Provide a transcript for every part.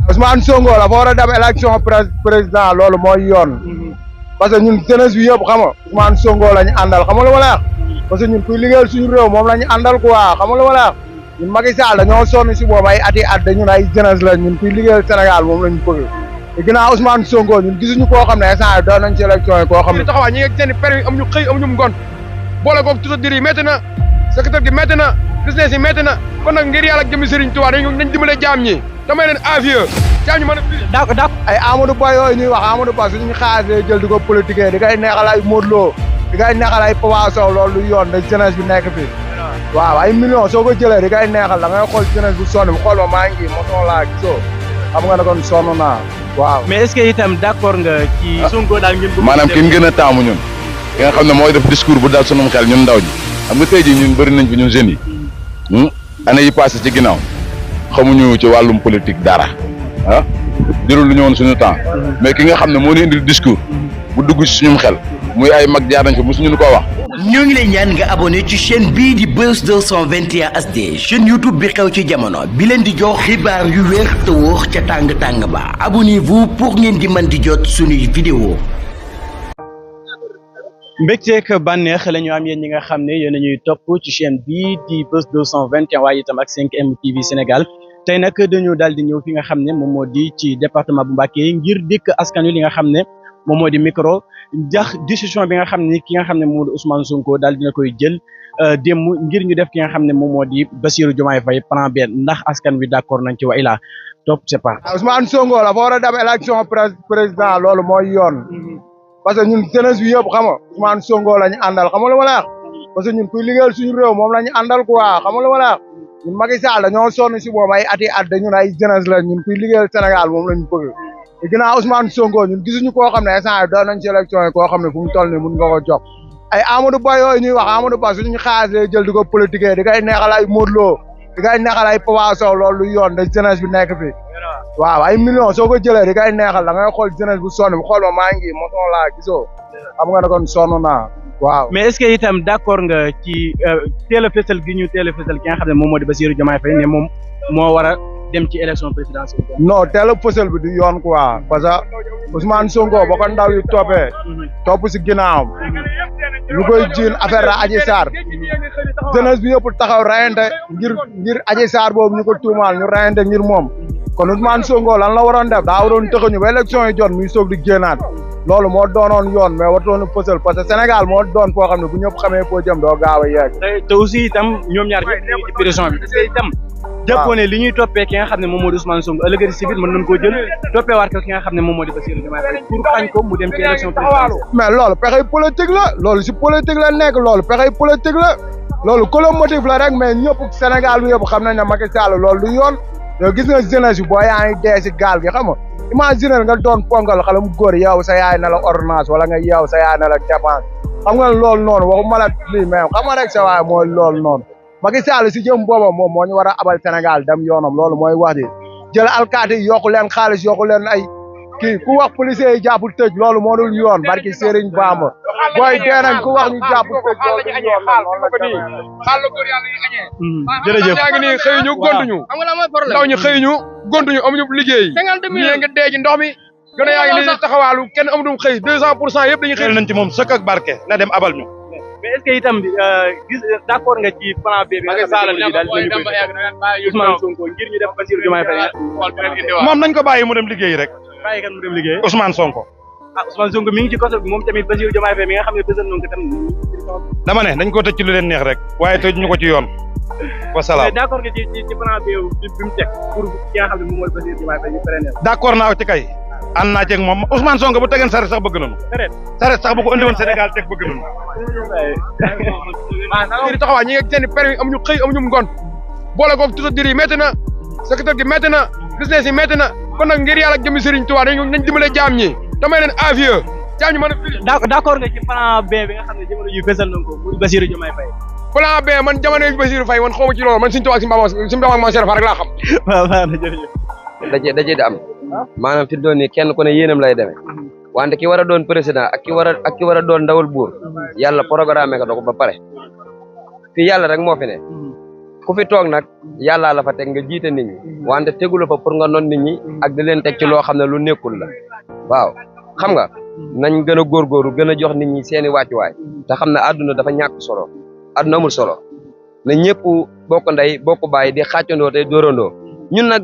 Ousmane Sonko la fa war a dem élection président loolu mooy yoon. parce que ñun jeunesse bi yëpp xam nga Ousmane Sonko la ñu àndal xam nga lu ma la wax. parce que ñun kuy liggéeyal suñu réew moom la ñu àndal quoi xam nga lu ma la wax. ñun Macky Sall dañoo sonn si boobu ay at ñun ay jeunesse la ñun kuy liggéeyal Sénégal moom la ñu bëgg. te ginnaaw Ousmane Sonko ñun gisuñu koo xam ne instant yii doon nañ ci élection yi koo xam ne. taxawaay ñi ngi seen permis am ñu xëy am ñu ngont boole koog tout dir yi métti na secrétaire gi métti na business yi métti na kon nag ngir yàlla ak jëmi Serigne Touba nañ dimbale jaam ñi damay leen avieux jaam ñi mën a d'accord ay Amadou Ba yooyu ñuy wax Amadou Ba suñu xaalis lay jël di ko politiquer di koy neexal ay Modou Lo di koy neexal ay Papa Sow loolu du yoon da jeunesse bi nekk fi waaw ay millions soo ko jëlee di koy neexal da ngay xool jeunesse bu sonn bi xool ma maa ngi moson laa gisoo xam nga ne kon sonn naa waaw. mais est-ce que itam d'accord nga ci Sonko daal ngeen. maanaam ki ñu gën a taamu ñun ki nga xam ne mooy def discours bu dal sunum xel ñun ndaw ñi xam nga tey jii ñun bëri nañ fi ñun jeunes yi année yi passé ci ginnaaw xamuñu ci wàllum politique dara jërul lu ñu woon suñu temps mais ki nga xam ne moo ñu indil discours bu dugg ci suñum xel muy ay mag jaar nañ fi mosuñu ñu ko wax. ñoo ngi lay ñaan nga abonné ci chaîne bii di Buzz 221 HD chaîne YouTube bi xew ci jamono bi leen di jox xibaar yu wér te wóor ca tàng-tàng ba abonnez-vous pour ngeen di mën di jot suñuy vidéo. mbégteeg bànneex la ñu am yéen ñi nga xam ne yéen a ñuy topp ci chaîne bii di Buzz 221 waaye itam ak 5M TV Sénégal tey nag dañu daal di ñëw fi nga xam ne moom moo di ci département bu Mbacké ngir dikk askan wi li nga xam ne moom moo di micro jax décision bi nga xam ne ki nga xam ne moom moo di Ousmane Sonko daal dina koy jël démb ngir ñu def ki nga xam ne moom moo di Bassirou Diomaye Faye plan B ndax askan wi d'accord nañ ci wa ilaa topp c'est pas. Ousmane Sonko la fa war a dem élection président loolu mooy yoon. parce que ñun jeunesse bi yëpp xam nga Ousmane Sonko la ñu àndal xam nga lu ma la wax parce que ñun kuy liggéeyal suñu réew moom la ñu àndal quoi xam nga lu ma la wax ñun Macky Sall dañoo sonn si boobu ay at ñun ay jeunesse la ñun kuy liggéeyal Sénégal moom la ñu bëgg. te ginnaaw Ousmane Sonko ñun gisuñu koo xam ne instant yii doon nañ ci élection yi koo xam ne fu mu toll nii mun nga ko jox ay Amadou Ba yooyu ñuy wax Amadou Ba suñu xaalis lay jël di ko politiquer di koy neexal ay Modou Lo di koy neexal ay Papa Sow loolu du yoon da jeunesse bi nekk fi waaw ay millions soo ko jëlee di koy neexal da ngay xool jeunesse bu sonn bi xool ma maa ngi moson laa gisoo xam nga ne kon sonn naa waaw. mais est-ce que itam d'accord nga ci teel a fësal gi ñu teel a fësal ki nga xam ne moom moo di Bassirou Diomaye Faye ne moom moo war a dem ci élection présidentielle. non teel a fësal bi du yoon quoi parce que Ousmane Sonko ba ko ndaw yu toppee topp si ginnaawam ñu koy jiin affaire la Adji Sarr jeunesse bi yëpp taxaw rayante ngir Adji Sarr boobu ñu ko tuumaal ñu rayante ngir moom kon Ousmane Sonko lan la waroon def daa waroon tëxuñu ba élection yi jot muy soog di génnaat loolu moo doonoon yoon mais wartoon fësal parce que Sénégal moo doon foo xam ne bu ñëpp xamee foo jëm doo gaaw a yegg. te aussi itam ñoom ñaar ñëpp ñu ngi ci prison bi. parce que itam jàppoo ne li ñuy toppee ki nga xam ne moom moo di Ousmane Sonko ëllëg si biir mën nañu koo jël toppee waat ko ki nga xam ne moom moo di Bassirou Diomaye Faye pour xañ ko mu dem ci élection présidentielle. mais loolu pexey politique la loolu si politique la nekk loolu pexey politique la loolu que le motif la rek mais ñëpp Sénégal bi yëpp xam nañ ne Macky Sall loolu du yoon yow gis nga jeunesse bi boo yaa ngi dee si gaal gi xam nga imaginer nga doon ponkal xale mu góor yow sa yaay na la ordonnance wala nga yow sa yaay na la dépense xam nga loolu noonu waxuma la lii mais xam nga rek sa waay mooy loolu noonu Macky Sall si jëm boobam moom moo ñu war a abal Sénégal dem yoonam loolu mooy wax ji jël alkaati yi yokku leen xaalis yokku leen ay kii ku wax policiers yi jàpp tëj loolu moo dul yoon barki Serigne Bamba booy dee nañ ku wax ñu jàpp tëj loolu du yoon xaal la góor yàlla yi añee jërëjëf yaa ngi nii xëyuñu gontuñu ndaw ñi xëyuñu gontuñu amuñu liggéey ñii nga dee ci ndox mi gën a yaa ngi nii taxawaalu kenn amutum xëy 200% yëpp dañuy xëy nañ ci moom sëkk ak barke na dem abal ñu. mais est-ce que itam gis d'accord nga ci plan B bi nga xam ne daal dinañu koy Ousmane Sonko ngir ñu def Bassirou Diomaye Faye moom nañ ko bàyyi mu dem liggéey rek. bàyyi kan mu dem liggéey Ousmane Sonko. Ousmane Sonko mi ngi ci kaso bi moom tamit Bassirou Diomaye Faye mi nga xam ne fësal nañ ko tam. dama ne dañ ko tëj ci lu leen neex rek waaye tëj ñu ko ci yoon. wasalaam mais d'accord nga ci plan B bi mu teg pour ki nga xam ne moom mooy Bassirou Diomaye Faye ñu pérennel. d'accord naa ci kay. ànd naa ceeg moom Ousmane Sonko bu tegeen saret sax bëgg nañu. saret sax bu ko andi woon Sénégal teg bëgg nañu. di taxawaay ñi ngi seen permis am ñu xëy am ñu ngont boole koog tout dir yi métti na secrétaire gi métti na business yi métti na kon nag ngir yàlla ak jëmi Serigne Touba nañ dimbale jaam ñi damay leen avieux jaam ñi mën a d'accord nga ci plan B bi nga xam ne jamono yu fësal nañ ko muy Bassirou Diomaye Faye. plan B man jamono yu Bassirou Faye man xaw ma ci loolu man Serigne Touba ak Serigne Bamba ak Mame Cheikh Fall rek laa xam. waaw waaw jërëjëf. daje di am maanaam fi doon nii kenn ku ne yéenam lay demee wante ki war a doon président ak ki war a doon ndawal buur yàlla programme ko da ko ba pare fii yàlla rek moo fi ne ku fi toog nag yàllaa la fa teg nga jiite nit ñi wante tegula fa pour nga non nit ñi ak di leen teg ci loo xam ne lu nekkul la waaw xam nga nañ gën a góorgóorlu gën a jox nit ñi seeni wàccuwaay te xam ne àdduna dafa ñàkk solo àdduna amul solo na ñëpp bokk ndey bokk bàyyi di xàccandoo tey dóorandoo ñun nag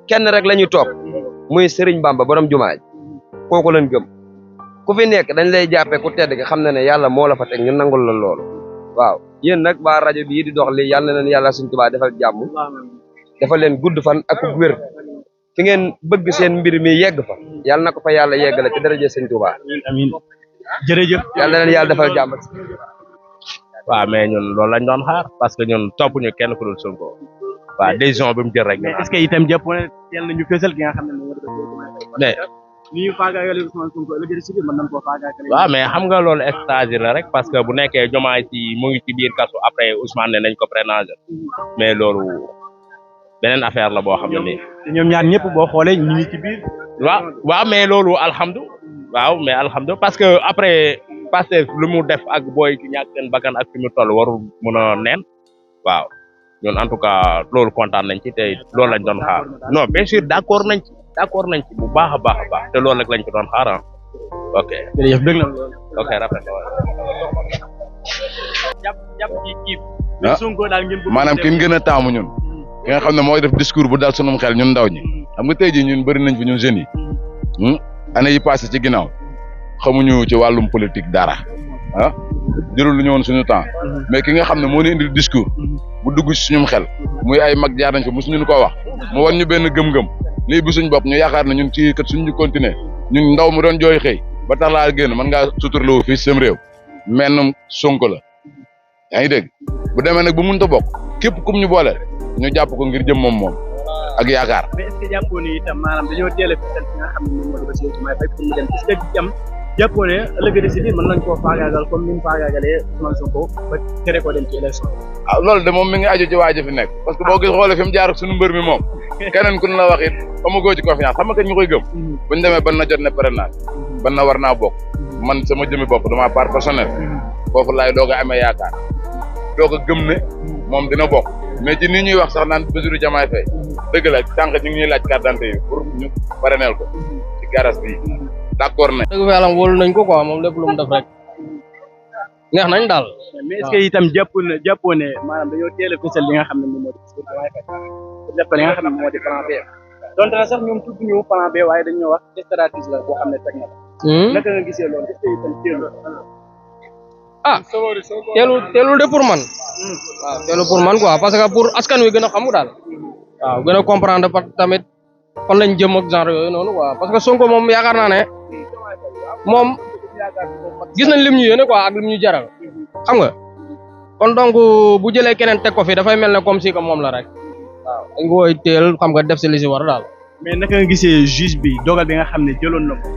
kenn rek la ñuy topp muy Serigne Bamba borom jumaa ji kooku lañ gëm ku fi nekk dañ lay jàppee ku tedd gi xam na ne yàlla moo la fa teg ñu nangul la loolu waaw yéen nag waa rajo bii di dox li yàlla na leen yàlla suñ Tuubaa defal jàmm defal leen gudd fan ak wér fi ngeen bëgg seen mbir mi yegg fa yàlla na ko fa yàlla yeggale ci daraje sëñ Tuubaa amiin jërëjëf yàlla na leen yàlla defal jàmm. waaw mais ñun loolu lañ doon xaar parce que ñun topp ñu kenn ku dul Sonko waaw décision bi mu jël rek. mais est-ce que itam jàpp ne teel nañu fësal ki nga xam ne moom mais ni ñu faagaagale Ousmane Sonko ëllëg si biir mën nañ koo faagaagale. waaw mais xam nga loolu stratégie la rek parce que bu nekkee Diomaye ci mu ngi ci biir kaso après Ousmane ne nañ ko prénager mais loolu beneen affaire la boo xam ne nii. ñoom ñaar ñëpp boo xoolee ñu ngi ci biir. waaw mais loolu alhamdulilah parce que après Pastef lu mu def ak booy ci ñàkk seen bakkan ak fi mu toll warul mën a neen waaw ñun en tout cas loolu kontaan nañ ci te loolu lañ doon xaar non bien sûr d'accord nañ ci bu baax a baax te loolu rek lañ ci doon xaar ok. jërëjëf dëgg na loolu. ok rafet na jàpp ci kii. Sonko daal ngeen maanaam ki gën a taamu ñun. ki nga xam ne mooy def discours bu dal sunum xel ñun ndaw ñi xam nga tey jii ñun bëri nañ fi ñun jeunes yi année yi passé ci ginnaaw xamuñu ci wàllum politique dara jëlul lu ñu woon suñu temps mais ki nga xam ne moo ñu indil discours bu dugg ci suñum xel muy ay mag jaar nañ fi mosuñu ñu ko wax mu wan ñu benn gëm-gëm lii bi suñ bopp ñu yaakaar ne ñun ci kat suñu continuer ñun ndaw mu doon jooy xëy ba tax laa génn mën ngaa suturloo fii sam réew mennum Sonko la yaa ngi dégg bu demee nag bu mënta bokk képp kum ñu boole ñu jàpp ko ngir jëm moom ak yaakaar. mais est-ce que jàppoo ne itam maanaam dañoo teel a fisal fi nga xam ne moom moo di Bassirou Diomaye Faye pour mu dem est-ce que itam jàppoo ne ëllëg si biir mën nañ koo faagaagal comme ni mu faagaagalee Ousmane Sonko ba tere koo dem ci élection ah loolu de moom mi ngi aju ci waa ji fi nekk parce que boo gis xoolee fi mu jaar ak suñu mbër mi moom keneen ku ñu la wax it amagoo ci confiance xam nga kañ ñu koy gëm buñ demee ban na jot ne parrainage ban na war naa bokk man sama jëmi bopp dama part personnel foofu laay doog a amee yaakaar doog a gëm ne moom dina bokk mais ci nii ñuy wax sax naan Bassirou Diomaye Faye dëgg la sànq ñu ngi ñuy laaj carte d'identité yi pour ñu parrainel ko ci garage bi d'accord nañ. dëgg fa yàlla wóolu nañ ko quoi moom lépp lu mu def rek neex nañ daal. mais est-ce que itam jàppoo ne maanaam dañoo teel a fësal li nga xam ne moom moo di Bassirou Diomaye Faye pour def ko li nga xam ne moo di plan B donte na sax ñoom tudd ñu plan B waaye dañoo wax stratégie la boo xam ne teg na la. naka nga gisee loolu est-ce que itam teelul. teelul de pour man. waaw teelul pour man quoi parce que pour askan wi gën a xamu daal. waaw gën a comprendre tamit fan lañ jëm ak genre yooyu noonu quoi parce que Sonko moom yaakaar naa ne moom gis nañ lim ñu yéene quoi ak lim ñu jaral xam nga kon donc bu jëlee keneen teg ko fi dafay mel ne comme si que moom la rek waaw dañ ko koy teel xam nga def si li si war daal. mais naka nga gisee juge bi dogal bi nga xam ne jëloon na ko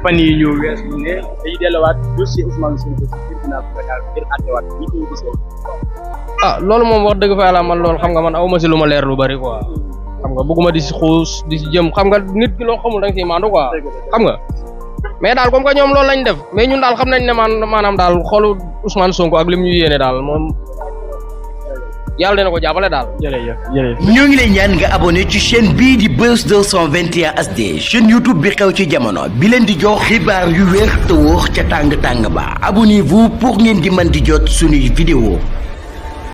fan yii ñu weesu ne dañuy delluwaat dossier Ousmane Sonko ci tribunal bu Dakar ngir àttewaat ñi koy gisee. loolu moom wax dëgg fa yàlla man loolu xam nga man awma si lu ma leer lu bari quoi xam nga bëgguma di si xuus di si jëm xam nga nit ki loo xamul da nga siy maandu quoi xam nga mais daal comme que ñoom loolu lañ def mais ñun daal xam nañ ne maanaam daal xoolu Ousmane Sonko ak lim ñu yéene daal moom yàlla dina ko jàppale daal. jërëjëf. ñoo ngi lay ñaan nga abonné ci chaîne bii di Buzz 221 HD chaîne YouTube bi xew ci jamono bi leen di jox xibaar yu wér te wóor ca tàng tàng ba abonnez-vous pour ngeen di mën di jot suñuy vidéo